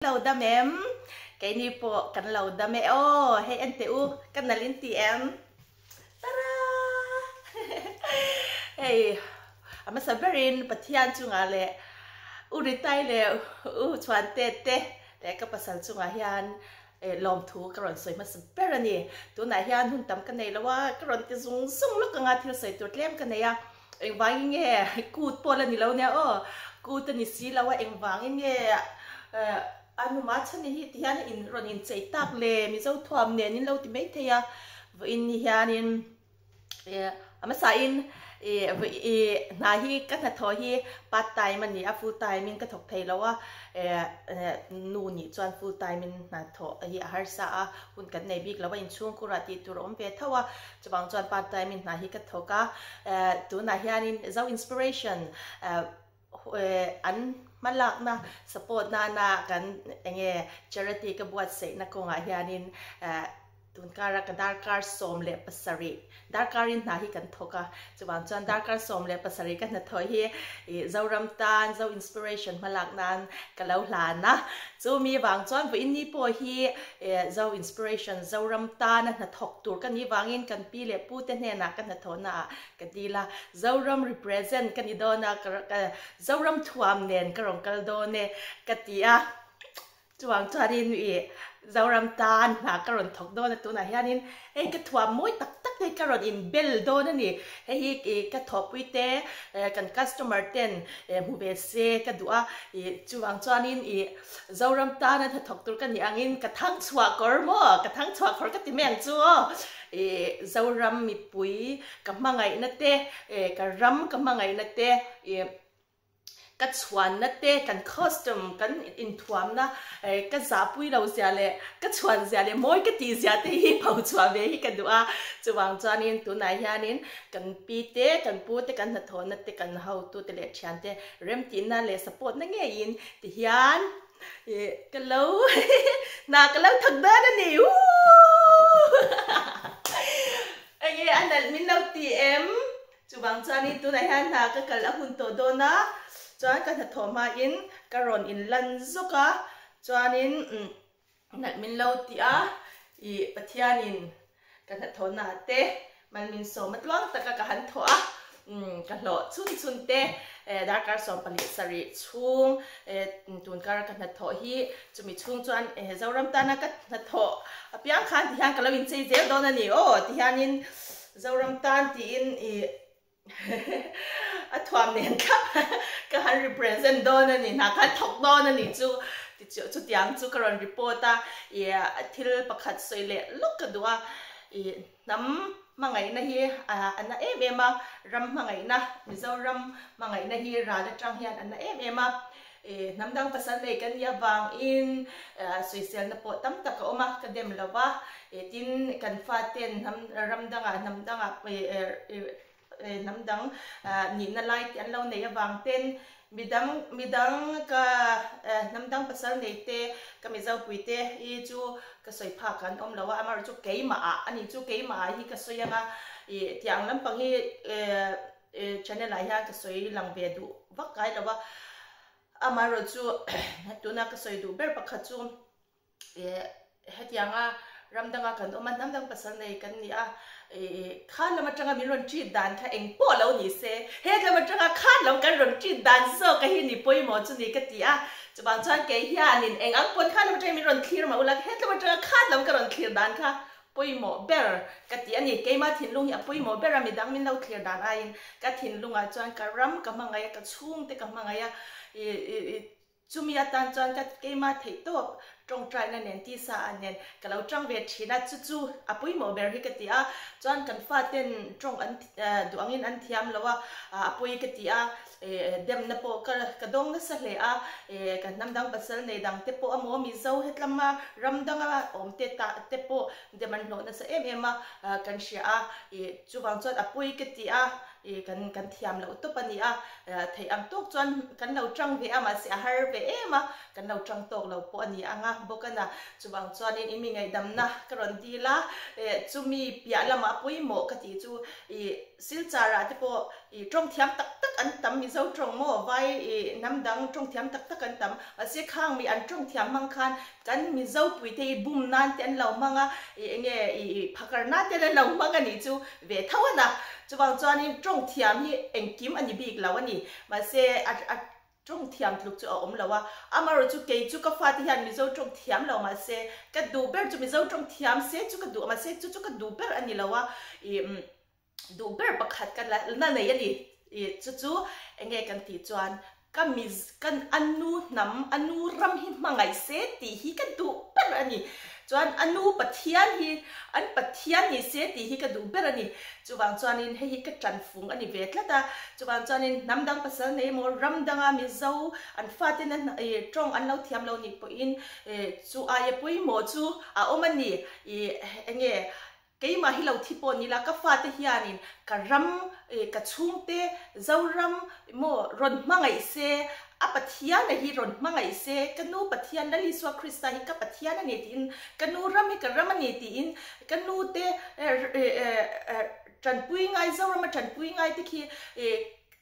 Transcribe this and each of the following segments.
Lo dam em? Keini pawh kan lo dam e aw, hei en teh u, ka nalh in ti em? Tara! Hei a hmasa berin Pathian chungah leh U Ritai leh U Chhuante te leh ka pasal chungah hian lawmthu ka rawn sawi hmasa ber a ni. Tunah hian hun tam ka nei lo a, ka rawn ti zung zung lawk anga thil sawi tur tlem ka nei a. Engvangin nge kut pawh la ni lo nia aw, kut a ni si lo a, engvangin nge a numa chhan hi ti hian in rawn inchei tak le, Mizo thuam nen in lo ti mai thei a, vawiin ni hianin a hmasain hna hi ka hnathawh hi part time a ni a, full time in ka thawk thei lo a, nu nih chuan full time in hnathawh hi a harsa a, hun kan nei bik lo a, inchhungkurah tih tur a awm ve tho a. Chuvang chuan part time in hna hi ka thawk a, tunah hianin Zo Inspiration an hmalakna support nana kan enge charity ka buatsaihna kawngah hianin tunkara ka darkar 17 darkarin hna hi kan thawk a, chuvang chuan darkar 17 ka hnathawh hi Zoram tan Zo Inspiration hmalak nan ka lo hlan a, chumi vang chuan vawiin ni pawh hi Zo Inspiration Zoram tana hnathawk tur ka nih vangin kan pi leh pu te hnenah ka hnathawhna ah ka dil a, Zoram represent ka ni dawn a, Zoram thuam nen ka rawn kal dawn e ka ti a, chuvang chuanin ih Zoram tan hna ka rawn thawk dawn a tunah hianin hei ka thuam mawi tak tak te hi ka rawn inbel dawn a ni, hei hi ih ka thawhpui te kan customer ten hmu ve se ka duh a, ih chuvang chuanin ih Zoram tana hnathawk tur ka nih angin ka thang chhuah kawr maw? Ka thang chhuah kawr ka ti mai ang chu aw. Ih Zoram mipui ka hmangaihna te, ih ka ram ka hmangaihna te, ih ka chhuanna te, kan costume kan inthuamna ih ka zahpui lo zia leh ka chhuan zia leh mawi ka tih zia te hi pho chhuah ve hi ka duh a. Chuvang chuanin tunah hianin kan pi te, kan pu te, kan hnathawhna te, kan hotute leh thiante remtihna leh support na ngeiin Ti hian ih ka lo hna ka lo thawk dawn a ni uuh enge a nalh min lo ti em chuvang chuanin tunah hian hna ka kal a hun tawh dawn a chuan ka hnathawh hmain ka rawn inlan zawk a chuanin umm Nalh min lo ti a, ih Pathianin ka hnathawhna te mal min sawm a tluang taka ka han thawh a, umm ka hlawh chhun chhun te darkar 27 chhung tunkar ka hnathawh hi chumi chhung chuan Zoram tana ka hnathawh apiang khan tihian ka lo inchei zel dawn a ni aw tihianin Zoram tan tiin ih A thuam nen thlap ka han represent dawn a ni, hna khan thawk dawn a ni chu chutiang chu ka rawn report a, ih thil pakhat sawi leh lawk ka duh a, ih hnam hmangaihna hi a na em em a, ram hmangaihna Mizoram hmangaihna hi ral atang hian a na em em a, ih hnam dang pasal nei kan nih avangin sawiselna pawh tam tak a awm a, ka dem lo va, ih tin kan faten hnam ram dangah hnam dangah ih hnam dang nihna lai te an lo nei avang ten midang midang ka hnam dang pasal nei te ka Mizopui te hi chu ka sawi phak an awm lo a, amaherawhchu chu keimah ah ani chu keimah ah hi ka sawi anga ih tiang lampang hi channel ah hian ka sawi lang ve duh vak ngai lo a, amaherawhchu tuna ka sawi duh ber pakhat chu. Hetianga ram danga kan awm a, hnam dang pasal nei kan ni a, khan lam atanga min rawn treat dan kha eng pawh lo ni se, he lam atanga khan lam kan rawn treat dan zawk a hi ni pawimawh chu ni ka ti a, chuvang chuan kei hianin eng ang pawn khan lam atangin min rawn thlir mah ula, he lam atanga khan lam ka rawn thlir dan kha pawimawh ber ka ti a ni. Keimah thinlung hi a pawimawh ber a, midang min lo thlir dan aiin ka thinlungah chuan ka ram ka hmangaih a, ka chhungte ka hmangaih a, Chumi atan chuan ka keimah theih tawp tawngtaina nen tisa ah nen ka lo tang ve thin a, chu chu a pawimawh ber hi ka ti a, chuan kan faten tawng an duh angin an thiam lo a, a pawi ka ti a, demna pawh ka ka dawng nasa hle a, kan hnam dang pasal nei dang te pawh amaw Mizo hetlama ram danga awm te ta te pawh dem an hlawh nasa em em a kan hria a, chuvang chuan a pawi ka ti a. I kan kan thiam loh tawp a ni a, theih ang tawk chuan kan lo tang ve a, mahse a har ve em a, kan lo tang tawk lo pawh a ni ang a bawk a na. Chuvang chuanin i mi ngaihdamna ka rawn dil a, chumi piah lamah pawimawh ka tih chu i Silchar ah te pawh i tawng thiam tak tak an tam, Mizo tawng maw vai i hnam dang tawng thiam tak tak an tam, mahse khang mi an tawng thiam hmang khan kan Mizo puite i bum nan te an lo hmang a, i enge i phakar nan te an lo hmang a nih chu ve tho a na. Chuvang chuanin tawng thiam hi engkim a ni bik lo a ni. Mahse a a tawng thiam tluk chu a awm lo a. Amaherawh chu kei chu ka fate hian Mizo tawng thiam lo mahse ka duh ber chu Mizo tawng thiam se chu ka duh a mahse chu chu ka duh ber a ni lo a. Ih duh ber pakhat ka la na nei a ni. Ih chu chu enge kan tih chuan Ka miz ka a nu hnam, a nu ram hi hmangaih se tih hi ka duh ber a ni. Chuan a nu Pathian hi an Pathian ni se tih hi ka duh ber a ni. Chuvang chuanin hei hi ka tanfung a ni ve tlat a. Chuvang chuanin hnam dang pasal nei emaw ram danga Mizo an faten a tawng an lo thiam lo nih pawhin chu aia pawimawh chu a awm a ni. Ih enge Keimah hi lo thi pawh ni la, ka fate hianin ka ram, ka chhungte Zoram maw rawn hmangaih se, a Pathiana hi rawn hmangaih se, ka nu Pathian Lal Isua Krista hi ka Pathian a ni tiin, ka nu ram hi ka ram a ni tiin, ka nute tanpui ngai, Zorama tanpui ngai te khi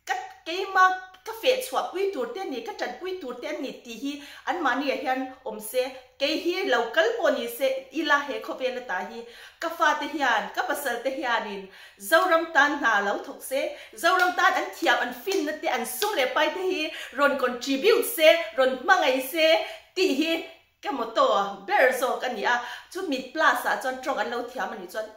Ka keima ka feh chhuah pui tur te a ni, ka tanpui tur te a ni tih hi anmahni ah hian awm se, kei hi lo kal pawh ni se ila he khawvel ata hi ka fate hian, ka pasal te hianin Zoram tan hna lo thawk se, Zoram tan an thiam, an finna te, an sum leh pai te hi rawn contribute se, rawn hmangaih se tih hi ka motto ber zawk a ni a, chumi plus ah chuan tawng an lo thiam a nih chuan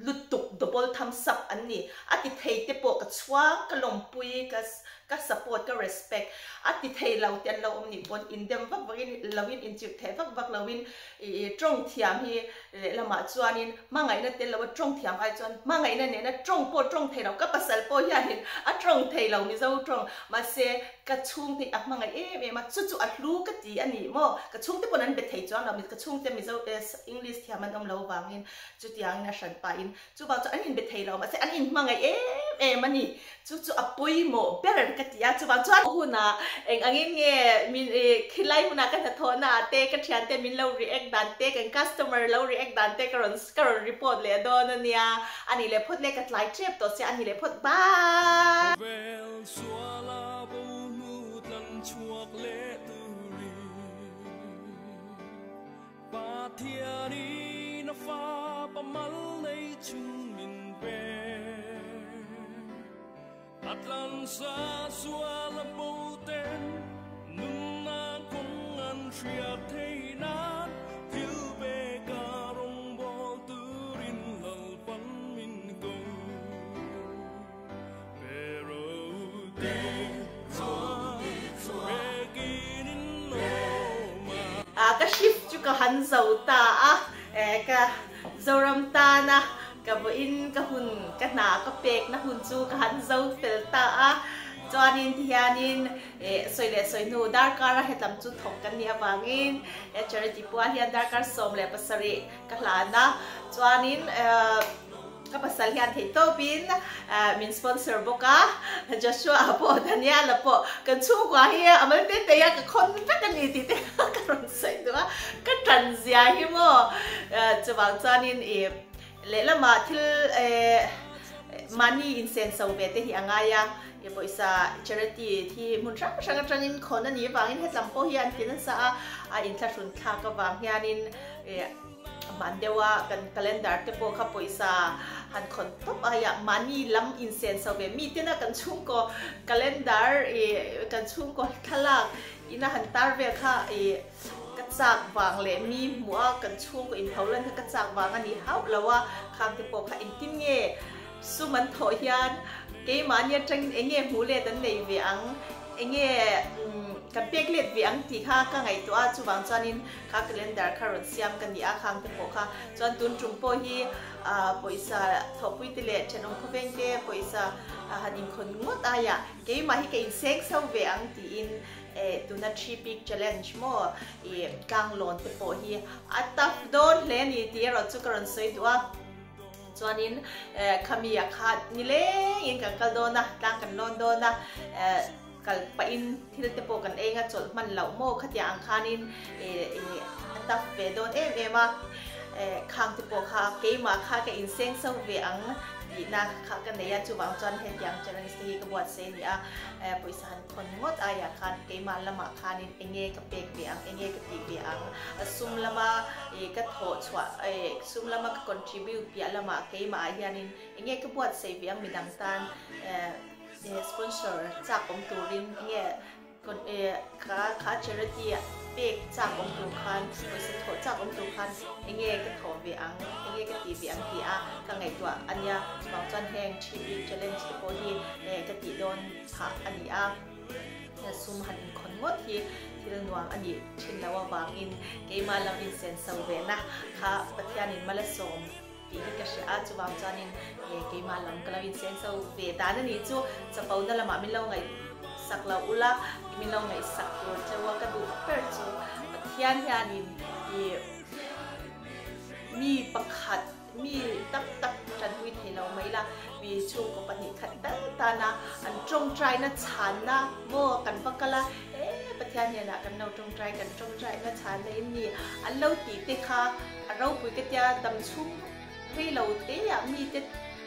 lutuk double thumbs up an ni. A ti thei te pawh ka chhuang, ka lawmpui, ka ka support, ka respect. A ti thei lo te an lo awm nih pawn indem vak vak in lo in inchirh theh vak vak lo in i tawng thiam hi lehlamah chuanin hmangaihna tel lo a tawng thiam ai chuan hmangaihna nena tawng pawh tawng thei lo ka pasal pawh hianin a tawng thei lo Mizo tawng mahse ka chhungte a hmangaih em em a chu chu a hlu ka ti a ni maw ka chhungte pawn an be thei chuang lo ka chhungte Mizo English thiam an awm lo vangin Chutiangin a hran pahin chuvang chu an inbe thei lo mahse an inhmangaih em em a ni. Chu chu a pawimawh ber ka ti a, chuvang chuan hunah eng angin nge min khilai hunah ka hnathawhna ah te ka thiante min lo react dan te kan customer lo react dan te ka rawn ka rawn report leh dawn a nia. A nih leh phawt le ka tlai tep tawh sia a nih leh phawt bye. Khawvel suala bo hnu tlan chhuak leh turin. Pathianin a fapa mal nei chung min pe. A tlansa sual a bo ten nunna kawng an hriat theih nan thil peka rawngbâwl turin Lalpan min ko. Ka shift chu ka han zo ta a, ka Zoram tana ka vawiin ka hun ka hna ka pekna hun chu ka han zo fel ta a, chuanin tihianin sawi leh sawi hnu darkar a hetlam chu thawk kan nih avangin charity pual hian darkar 17 ka hlan a, chuanin. Ka pasal hian theih tawpin min sponsor bawk a, Joshua pawh Daniela pawh kan chhungkua hi a mal te te a ka khawn vek a ni tih te kha ka rawn sawi duh a, ka tan zia hi maw chuvang chuanin ih lehlamah thil mahni insenso ve te hi a ngai a, pawisa charity hi hmun hrang hrang atangin khawn a nih avangin hetlam pawh hi an ti nasa a, a inthlahrun thlak avang hianin ih. Hman deuha kan calendar te pawh kha pawisa han khawn tawp aia mahni lam insen so ve mi tena kan chhungkaw calendar ih kan chhungkaw thlalak ina han tar vel kha ih ka chak vang leh mi hmuh a kan chhungkaw inpho lan kha ka chak vang a ni hauh lo a, khang te pawh kha engtin nge sum an thawh hian keimahni atangin eng nge hmuh let an nei ve ang eng nge kan pek let ve ang tih kha ka ngaihtuah a chuvang chuanin Kha calendar kha rawn siam ka ni a, khang te pawh kha chuan tun tum pawh hi pawisa thawhpui te leh thenawm khawveng te pawisa han inkhawn ngawt aia keimah hi ka inseng so ve ang tiin tuna Three Peak Challenge maw i tlang lawn te pawh hi a tough dawn hle a ni tih erawh chu ka rawn sawi duh a. Chuanin khami ah kha nilengin kan kal dawn a, tlang kan lawn dawn a, kal pahin thil te pawh kan eng a chawlh hman loh maw khatiang ang khanin a tough ve dawn em em a, khang te pawh kha keimah kha ka inseng so ve ang tihna kha ka nei a, chuvang chuan hetiang challenge te hi ka buatsaih a ni a, pawisa han khawn ngawt aiah khan keimah lamah khanin enge ka pek ve ang, enge ka tih ve ang, sum lama ka thawh chhuah, sum lama ka contribute piah lamah keimah ah hianin enge ka buatsaih ve ang midang tan sponsor chak awm turin enge Kha kha charity ah pek chak awm tur khan pawisa thawh chak awm tur khan enge ka thawh ve ang enge ka tih ve ang tih a ka ngaihtuah a nia chuvang chuan heng three week challenge te pawh hi ka tih dawn phah a ni a sum han inkhawn ngawt hi thil nuam a nih thin loh avangin keimah lam insenso ve na kha Pathianin mal a sawm tih hi ka hria a chuvang chuanin keimah lam ka lo inseng so ve dan a nih chu chapona lamah min lo ngaihsak lo ula min lo ngaihsak tur cheu a ka duh ber chu Pathian hianin ih mi pakhat mi tak tak tanpui thei lo mai la mi chhungkaw pahnih khat tal tana an tawngtaina chhanna maw kan va kal a e Pathian hnenah kan lo tawngtai kan tawngtaina chhanna in ni an lo tih te kha A ropui ka tia dam chhung rei lo te ah mite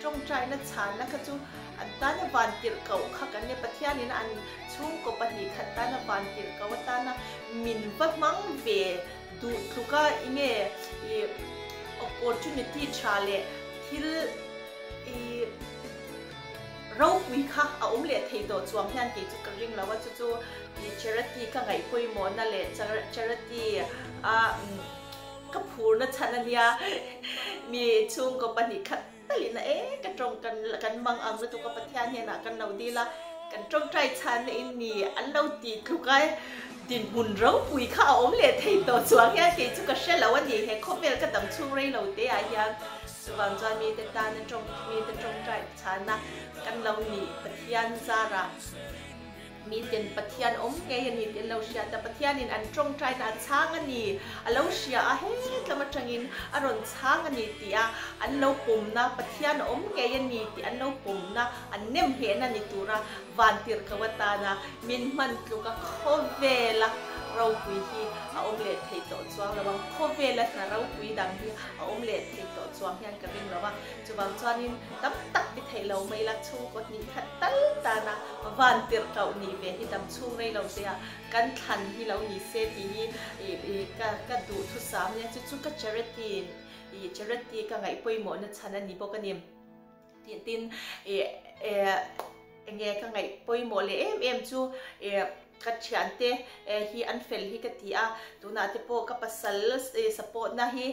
tawngtaina chhanna kha chu an tana van tirh koh kha kan nia Pathianin an chhungkaw 2 khat tana van tirh koh atana min va hmang ve duh tluk a enge ih opportunity tha leh thil ih ropui kha a awm leh thei tawh chuang hian kei chu ka ring lo a chu chu ih charity ka ngaih pawimawhna leh charity a Ka phurna chhan a nia, mi chhungkaw 2 khat talin a e ka tawng kan kan mang ang lutuk a Pathian hnenah kan lo dil a, kan tawngtai chhanna in ni an lo ti tluk a, dinhmun ropui kha a awm leh thei tawh chuang hian kei chu ka hre lo a ni, he khawvel ka dam chhung rei lo te ah hian chuvang chuan mite tana tawng mite tawngtai chhanna kan lo nih Pathian zarah. Miten Pathian awm ngei a ni tih an lo hriat a, Pathianin an tawngtaina a chhang a ni, a lo hria a, hetlam atangin a rawn chhang a ni tih a an lo pawmna, Pathian awm ngei a ni tih an lo pawmna, an nem nghehna ni tura vantirhkoh atana min hman tluk a khawvela ropui hi a awm leh thei tawh chuang lo ang, khawvela hna ropui dang hi a awm leh thei tawh chuang hian ka ring lo a, chuvang chuanin tam tak ti thei lo mai la chhungkaw hnih khat tal tana van tirh koh nih ve hi dam chhung rei lo te ah kan thlan hi lo ni se tih hi ka ka duh thusam nia chu chu ka charity ih charity ka ngaih pawimawhna chhan a ni bawk a ni tih tin ih enge ka ngaih pawimawh leh em em chu ih ka thiante hi an fel hi ka ti a tunah te pawh ka pasal support na hi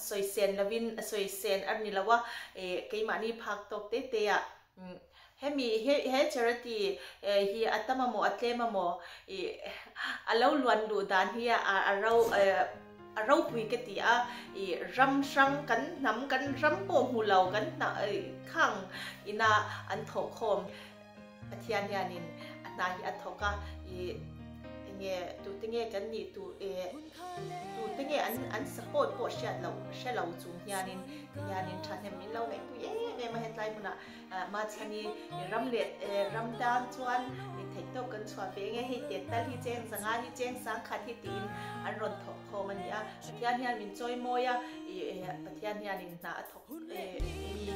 sawisen lovin sawisen a ni lo a ih keimahni phak tawk te te ah Hemi he he charity hi a tam amaw a tlem amaw ih a lo luan luh dan hi a a ro a ropui ka ti a ih ram hrang kan hnam kan ram pawh hmu lo kan hna ih khang ina an thawh khawm Pathian hianin a hna hi a thawk a ih enge tute nge kan nih tur eh tute nge an an support pawh hriat loh hre lo chung hianin ti hianin thahnem min lo ngaihpui em em a hetlai hmunah Mahchhani ram leh ram tan chuan theihtawp kan chhuah ve nge hei tet tal hi cheng zanga hi cheng sangkhat hi tiin an rawn thawk khawm a ni a Pathian hian min chawi mawi a Pathian hianin hna a thawk mi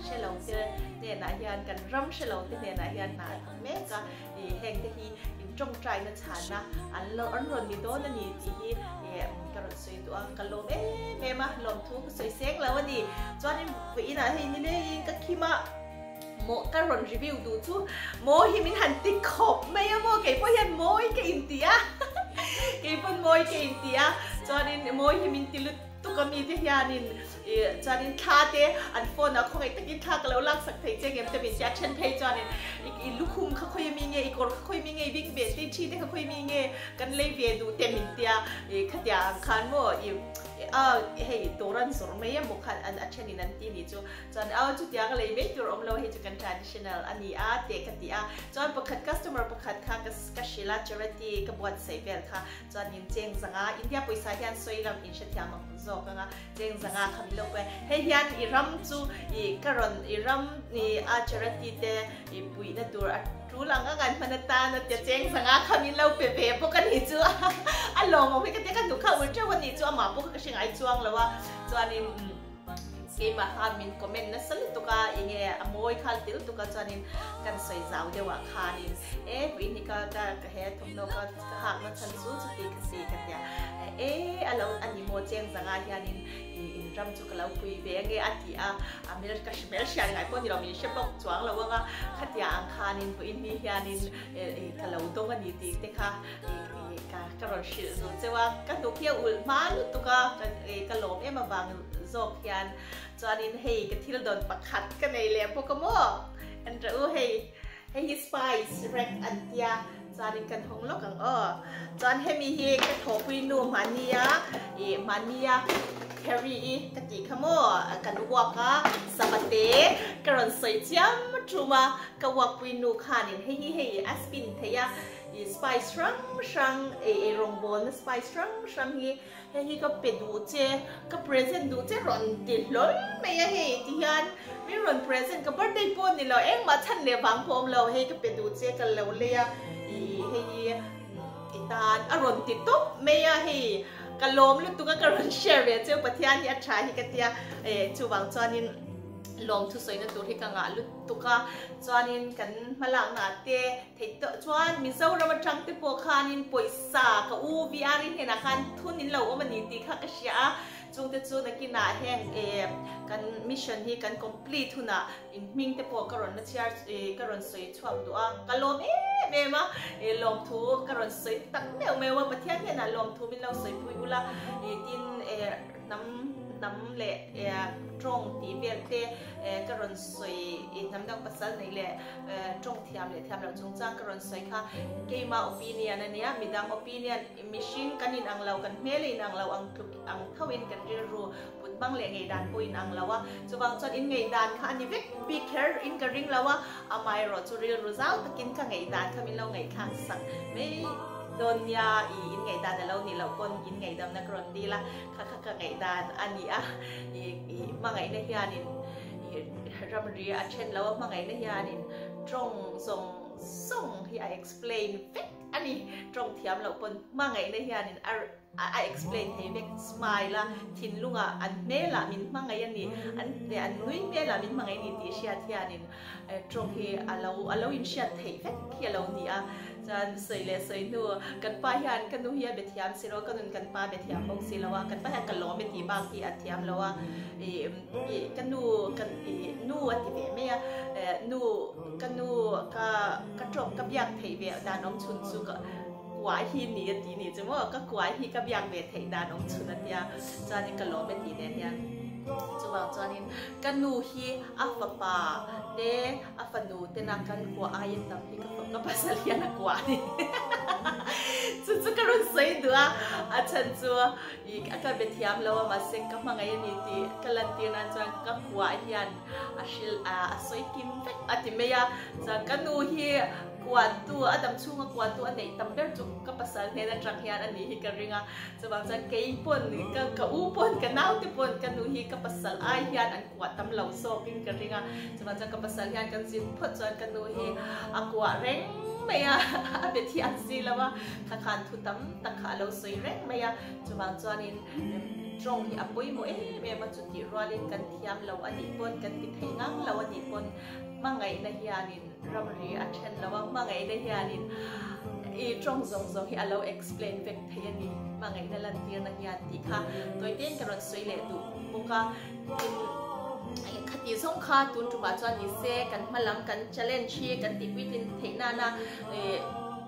hre lo te hnenah hian kan ram hre lo te hnenah hian hna a thawk mek a heng te hi in tawngtaina chhana an lo an rawn ni dawn a ni tih hi ka rawn sawi duh a ka lawm em em a lawmthu ka sawi seng lo a ni chuanin vawiinah hei nilengin ka khim a maw ka rawn review duh chu maw hi min han ti khawp mai a maw keipawh hian mawi ka inti a keipawn mawi ka inti a chuanin mawi hi min ti lut tuk a mite hianin ih chuanin thla te an phone ah khawngaih takin thla ka lo laksak thei che ngem te min tia then phei chuanin i lukhum kha khawi ami nge i kawr kha khawi mi nge i bing ve te thi te kha khawi mi nge kan lei ve duh te min tia ih khatiang ang khan maw ih. a hei dawr an zawrh mai emaw khan an a thenin an ti nih chu. Chuan a chutiang a lei mai tur awm lo hei chu kan traditional a ni a teh ka ti a. Chuan pakhat customer pakhat kha ka ka hrilh a charity ka buatsaih vel kha chuan in cheng zanga India pawisa hian sawi lam in hrethiam ang zawk anga cheng zanga kha min lo pe. Hei hian i ram chu i ka rawn i ram i a charity te i puihna tur a tul ang ang an hman atan a tia cheng zanga kha min lo pe ve bawk a nih chu a lawmawm hi ka tia ka hnuk kha ul teuh a nih chu amah pawh kha ka hre ngai chuang lo a chuanin Keimah kha min comment nasa lutuk a, enge a mawi kha ti lutuk a chuanin kan sawi zau deuh ah khanin e puiin hi ka ka ka he thawmhnaw ka ka hakna chhan chu chuti ka si ka tia e a lo a ni maw cheng zanga hianin i in ram chu ka lo pui ve ange a ti a, a hmel ka hmel hriat ngai pawh ni lo min hre bawk chuang lo anga khatia ang khanin puiin hi hianin ka lo dawng a ni tih te kha Ka ka rawn hrilh zul cheu a, ka hnuk hi a ulh hma lutuk a, ka lawm em avang zawk hian chuanin hei ka thil dawn pakhat ka nei leh bawk a maw? An rah u hei, hei hi spice rack an tia chuanin kan hawng lawk ang aw. Chuan hemi hi ka thawhpui nu hmahnia ih hmahnia Harry i ka tih kha maw kan uak a, Sabate ka rawn sawi chiam tum a, ka uakpui nu khanin hei hi hei a spin thei a, I spice hrang hrang ei ei rawngbawlna spice hrang hrang hi hei hi ka pe duh che ka present duh che rawn ti hlawl mai a hei ti hian min rawn present ka birthday pawh ni lo engmah chhan leh vang pawh awm lo hei ka pe duh che ka lo lei a i hei hi i tan a rawn ti tawp mai a hei ka lawm lutuk a ka rawn share ve cheu Pathian hi a tha hi ka tia e chuvang chuanin lawmthu sawina tur hi ka ngah lutuk a chuanin kan hmalakna te Theih tawh chuan Mizoram atang te pawh khanin pawisa ka u VR-i hnenah khan thun in lo awm a ni tih kha ka hria a, chungte chu nakinah heng eh kan mission hi kan complete hunah in hming te pawh ka rawn la chhiar eh ka rawn sawi chhuak duh a, ka lawm em em a, eh lawmthu ka rawn sawi tak meuh meuh a, Pathian hnenah lawmthu min lo sawipui ula eh tin eh hnam hnam leh eh tawng tih vel te eh ka rawn sawi eh hnam dang pasal neih leh Tawng thiam leh thiam loh chungchang ka rawn sawi kha keima opinion a nia, midang opinion mihring kan inang lo, kan hmel a inang lo ang tluk ang thoin kan rilru put hmang leh ngaihdan pawh inang lo a, chuvang chuan in ngaihdan kha a ni vek bik kher in ka ring lo a, amaherawh chu rilru zau takin ka ngaihdan kha min lo ngaihthlak sak mai dawn nia, i in ngaihdan a lo nih loh pawn in ngaihdamna ka rawn dil a, kha kha ka ngaihdan a ni a, i hmangaihna hianin. Ramri a then lo a hmangaihna hianin tawng zawng zawng hi a explain vek a ni. Tawng thiam loh pawn hmangaihna hianin a a explain thei vek. Smile a thinlungah an hmelah min hmangaih a ni, an an nui hmelah min hmangaih a ni tih hriat hianin tawng hi a lo a lo inhriat theih vek hi a lo ni a. Chuan sawi leh sawi hnu kan pa hian ka nu hi a be thiam si lo a, ka nun kan pa be thiam bawk si lo a, kan pa hian ka lawm e tih bak hi a thiam lo a. Ih ka nu ka ih nu a ti ve mai a, eh nu ka nu ka ka tawng ka biak theih ve dan awm chhun chu ka kuai hi ni a ti ni chu maw ka kuai hi ka biak ve theih dan awm chhun a tia chuanin ka lawm e tih nen hian chuvang chuanin ka nu hi a fapa te a fanu tena kan kuah aia tam hi ka ka pasal hian a kuah a ni chu chu ka rawn sawi duh a a chhan chu I ka be thiam lo a mahse ka hmangaih a ni tih ka lantir nan chuan ka kuah hian a hrilh a a sawi kim vek a ti mai a, chuan ka nu hi kuahtu a dam chhunga kuahtu a neih tam ber chu ka pasal hnen atang hian a nih hi ka ring a, chuvang chuan kei pawn ka ka u pawn ka naute pawn ka nu hi ka pasal ai hian an kuah tam lo zawkin ka ring a, chuvang chuan ka pasal hian kan zin phawt chuan ka nu hi a kuah reng mai a, a be thiam si lo a, kha khan thu tam tak kha a lo sawi reng mai a. Chuvang chuanin tawng hi a pawimawh em em a, chutih rualin kan thiam lo a nih pawn, kan ti thei ngang lo a nih pawn hmangaihna hianin ramri a then lo a, hmangaihna hianin i tawng zawng zawng hi a lo explain vek thei a ni, hmangaihna lantirna hian tih kha tawitein ka rawn sawi leh duh bawk a. Tin, khati zawng kha tun tumah chuan ni se kan hma lam kan challenge hi kan tihpuitlin theih nana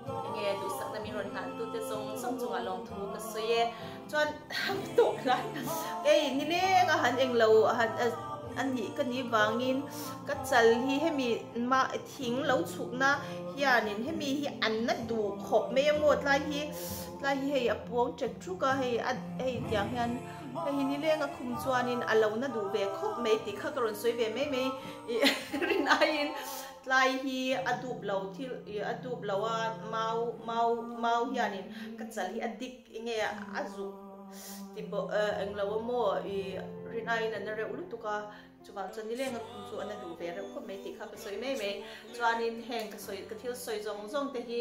Enge duhsakna min rawn hlan tute zawng zawng chungah lawmthu ka sawi e. Chuan tawh nan kei nileng a han englo han a nih ka nih vangin ka chal hi hemi ma thing lo chhukna hianin hemi hi an na duh khawp mai a maw tlai hi. Tlai hi hei a puang ṭek ṭuk a, hei a hei tiang hian hei hi nileng a khum chuanin a lo na duh ve khawp mai tih kha ka rawn sawi ve mai mai ih rin aiin tlai hi a dup lo thil ih a dup lo a mau mau mau hianin ka chal hi a dik enge a zuk ti bawk englo a maw ih rin aiin a na reuh lutuk a. Chuvang chuan nileng a khum chu a na duh ve reuh khawp mai tih kha ka sawi mai mai. Chuanin heng ka sawi ka thil sawi zawng zawng te hi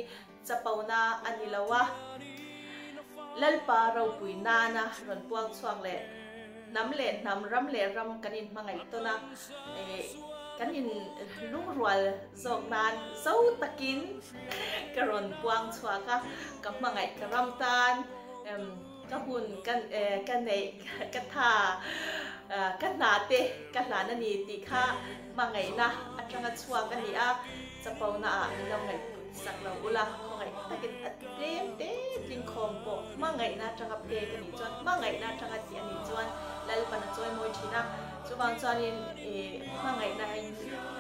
chapona a ni lo a, Lalpa ropui nana rawn puang chhuak leh hnam leh hnam, ram leh ram kan inhmangaih tawn a, kan in lungrual zawk nan zo takin ka rawn puang chhuak a, ka hmangaih ka ram tan. Ka hun ka ka neih ka tha ka hna te ka hlan a ni tih kha hmangaihna atanga chhuak a ni a, chapona ah min lo ngaihput sak lo ula, khawngaih takin a tlem te tlingkhawm pawh hmangaihna atanga pek a nih chuan hmangaihna atanga tih a nih chuan Lalpan a chawimawi thin a, chuvang chuanin hmangaihna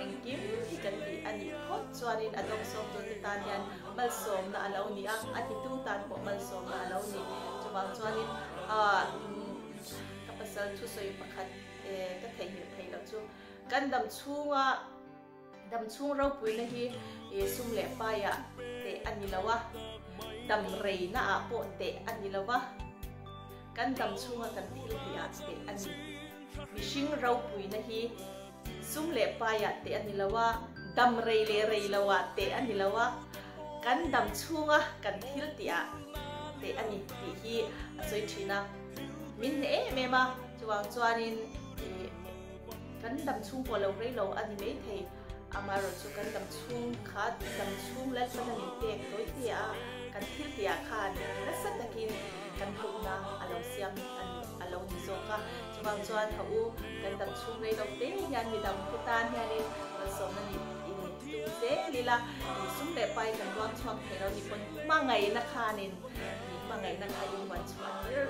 engkim hi kan tih a nih phawt chuanin a dawngsawmtute tan hian Malsawmna a lo ni a, a titu tan pawh malsawmna a lo ni. Chuvang chuanin ka pasal thusawi pakhat ka theihnghilh theih loh chu kan dam chhunga dam chhung ropuina hi sum leh paiah teh a ni lo a, dam reina ah pawh teh a ni lo a, kan dam chhunga kan thil tih ah teh a ni. Mihring ropuina hi Sum leh paiah teh a ni lo a, dam rei leh rei lo ah teh a ni lo a, kan dam chhunga kan thil tih ah teh a ni tih hi a sawi thin a. Min hneh em em a, chuvang chuanin ih kan dam chhung pawh lo rei lo a ni maithei, amaherawhchu chu kan dam chhung kha dam chhung Lalpan a min pek tawi te a, kan thil tih ah khan nasa takin kan hlutna a lo siam a ni a lo ni zawk a. Chuvang chuan ha u, kan dam chhung rei lo te hian midang te tan hianin malsawmna nih in tum zel ila, ih sum leh pai kan ruang chhuak thei lo ni pawn hmangaihna khanin ih hmangaihna kha in huan chhuah tir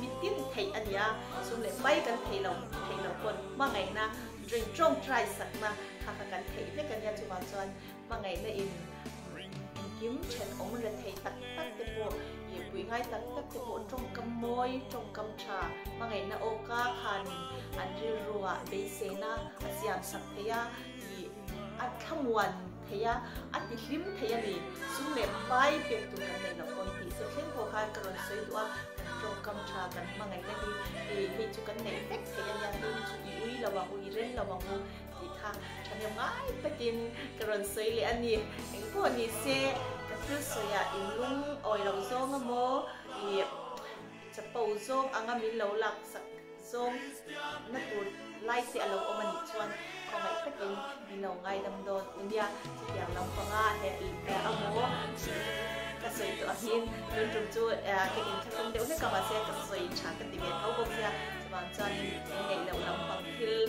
mitin theih a ni a, sum leh pai kan thei lo thei lo pawn hmangaihna drink tawngtai sakna kha kha kan theih vek a nia, chuvang chuan Hmangaihna in engkim thenawm rethei tak tak te pawh ih pui ngai tak tak te pawh tawngkam mawi, tawngkam tha, hmangaihna awka khanin an rilruah beiseina a siam sak thei a, ih a thlamuan thei a, a ti hlim thei a ni. Sum leh pai pek tur kan neih loh pawn tih se thleng pawh khan ka rawn sawi duh a, kan tawngkam tha kan hmangaihna hi ih hei chu kan neih vek thei a nia, hei hi chu i ui lo ang u, i rel lo ang u. Tih kha thahnem ngai takin ka rawn sawi leh a ni. Engpawh ni se, ka thil sawiah in lung awi lo zawng a maw, ih chapo zawng anga min lo lak sak zawng na tur lai te a lo awm a nih chuan khawngaih takin min lo ngaidam dawn u nia. Chutiang lampanga he a maw ka sawi tawh angin tun tum chu ka inthlahrung deuh hlek a, mahse ka sawi tha ka ti ve tho bawk sia. Chuvang chuanin in neih loh lampang thil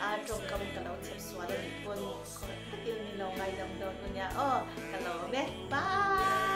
a tawngkam ka lo chhep sual a nih pawn khawngaih takin min lo ngaidam dawn u nia aw, ka lawm e. Bye!